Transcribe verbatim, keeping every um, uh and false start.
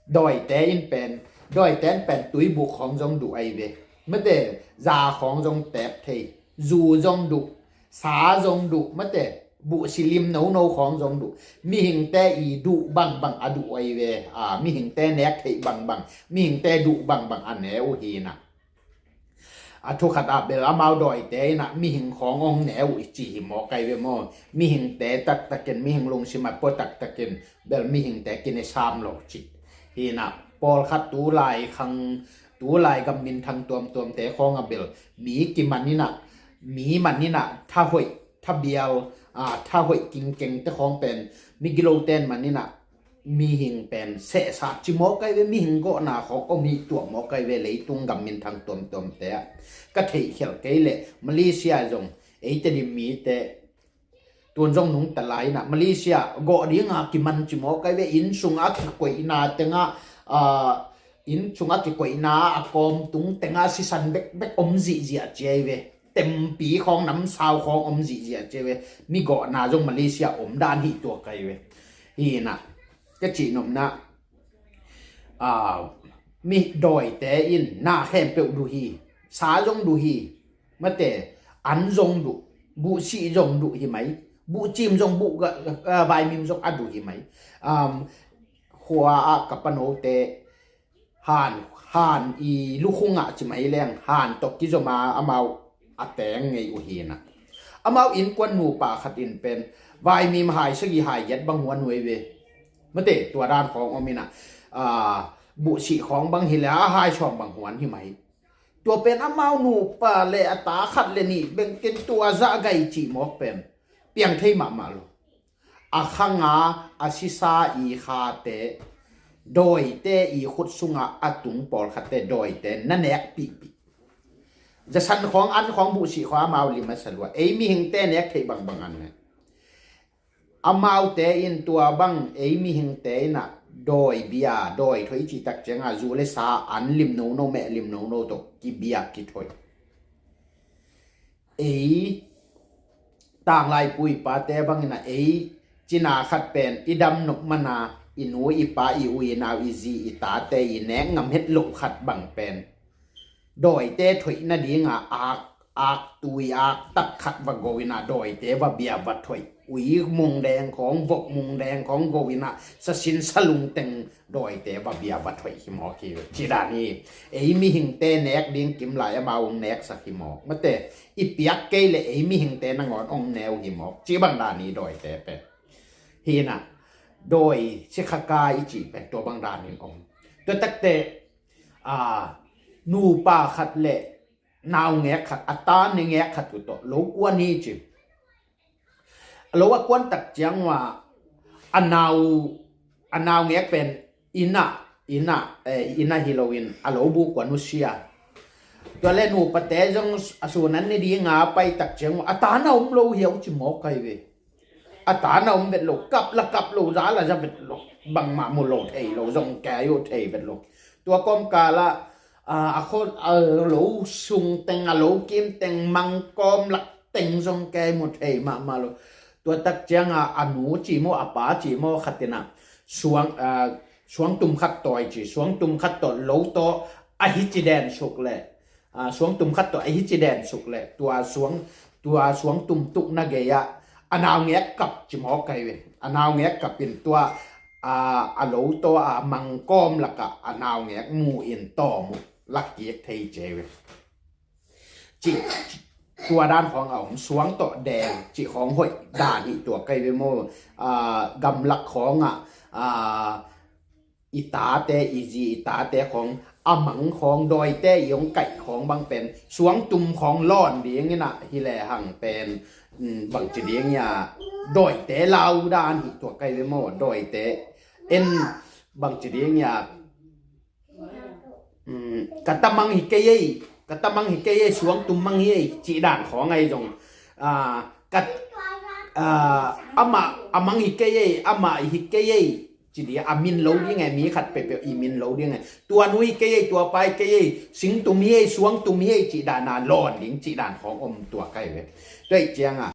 Dawite in pen, dawite in pen tuibuk khawng zong duh ahi ve. Mate, za khawng zong tep thei, zu zong duh, sa zong duh, mate, buhsi lim nono khawng zong duh. Mihingte i duh bangbang a duh ahi ve. A, mihingte nek theih bangbang, mihingte duh bangbang a ne uh hi na. A thukhat ah bel amau dawite in ah mihing khawng ong ne uh i ci hi mawk ahi ve maw. Mihingte taktakin, mihing lungsim a pua taktakin bel mihingte kine sam lo cih hi na. Pawlkhat tulai khang, tulai gam minthang tuamtuamte khawng a bel mi kiman in ah, mi man in ah thahoih, thabial, a, thahoih kingkengte khawng pen migilote in man in ah mihing pen sehsat ci mawk ahi ve, mihing gawhna khawng om hi tuah mawk ahi ve, leitung gam minthang tuamtuamte ah. Ka theihkhelh kei leh Malaysia zong eite dim mite tun zong nungta lai in ah Malaysia gawh dinga kiman ci mawk ahi ve, inn sung a kikoihna tengah, a, inn sung a kikoihna a kawm tung tengah sisan bekbek om zihziah ci ahi ve. Tempi khawng namsau khawng om zihziah ci ahi ve. Mi gawhna zong Malaysia om dan hi tuak ahi ve. Hi na, ka cihnopna, a, mi dawite in na khempeuh duh hi, sa zong duh hi, mate, an zong duh, buhsih zong duh hi mai, buhcim zong, buh ga, ga, vaimim zong a duh hi mai. Um, khua ah ka panote han, han i lukhungah ci mai leng han tawh kizom a amau a teng ngei uh hi na. Amau innkuan nupa khat in pen vaimim hai sagih hai giat bang huan uh ahi ve. Mate, tua dan khawng om in ah, a, buhsih khawng bang hi leh a hai sawm bang huan hi mai. Tua pen amau nupa le a ta khat le nih bengkin tua zah gai cih mawk pen piang thei mahmah lo. A khanga a sisa i khate, dawite i khut sunga a tung pawlkhatte dawite na nek pihpih. Zasan khawng, an khawng, buhsih khawng amau lim a sa lua. Ei mihingte nek theih bangbang an ne. Amaute in tua bang ei mihingte in ah dawi bia, dawi thawi cih tak cianga zu le sa an lim nono, meh lim nono tawh kibia kithawi. Ei tanglai pu i pate bangin ah ei cina khat pen i dam nop mana i nu i pa, i u i nau, i zi i tate i nek ngam het loh khat bang pen dawite thoih nadinga ak, ak tui, ak tak khat va go in ah dawite va bia va thoih. Ui mungdeng khawng, vok mungdeng khawng go in ah sasin salung teng dawite va bia va thoih hi mawk hi ve. Ci dan hi. Ei mihingte nek ding kim lai amau ong neksak hi mawk. Mate, i piak kei leh ei mihingte nangawn ong ne uh hi mawk. Ci bang dan hi dawite pen. Hi na, dawi sikhaka i cih pen tua bang dan in om. Tua takte, a, nupa khat le naungek khat, a ta nengek khat uh tawh lo kuan hi ci. A lo a kuan tak ciang uh a, a nau, a naungek pen inn ah, inn ah, eh, inn ah hi loin a lo bu kuan uh sia. Tua le nupate zong a sun an ne dinga pai tak ciang uh a ta na om lo hiau ci mawk ahi ve. A ta na om vet lo, kap la kap lo, za la za vet lo, bangmah mu lo thei lo, zong kei uh thei vet lo. Tua kawmkal ah, a, a khaw, a lo sung teng, a lo kim teng, mangkawm lak teng zong kei mu thei mahmah lo. Tua tak cianga a nu ci maw, a pa ci maw khat in ah suang, a, suangtum khat tawi ci, suangtum khat tawh lo tawh a hi ci den suk leh, a, suangtum khat tawh a hi ci den suk leh, tua suang, tua suangtum tukna gei ah a naungek kap ci mawk ahi ve. A naungek kap in tua, a, a lo tawh a mangkawm lakah a naungek mu in tawm uh lak kik thei ci ahi ve. Ci, tua dan khawng a om, suang tawh deng ci khawng hoih dan hi tuak ahi ve maw. A, gamlak khawngah, a, i tate, i zi i tate khawng a mang khawng, dawite i hong kaih khawng bang pen suangtum khawng lawn ding in ah hi lehang pen, um, bangci ding ia, dawite lau dan hi tuak ahi ve maw. Dawite en bangci ding ia, um, ka ta mang hi kei ei, ka ta mang hi kei ei, suangtum mang hi ei cih dan khawng ahi zong, a, ka, a, amah a mang hi kei ei, amah hi kei ei ci ding a, min lo ding e, mi khat peuhpeuh i min lo ding e. Tua nu hi kei ei, tua pa hi kei ei, singtum hi ei, suangtum hi ei cih dan a lawn ding cih dan khawng om tuak ahi ve. Tua ih cianga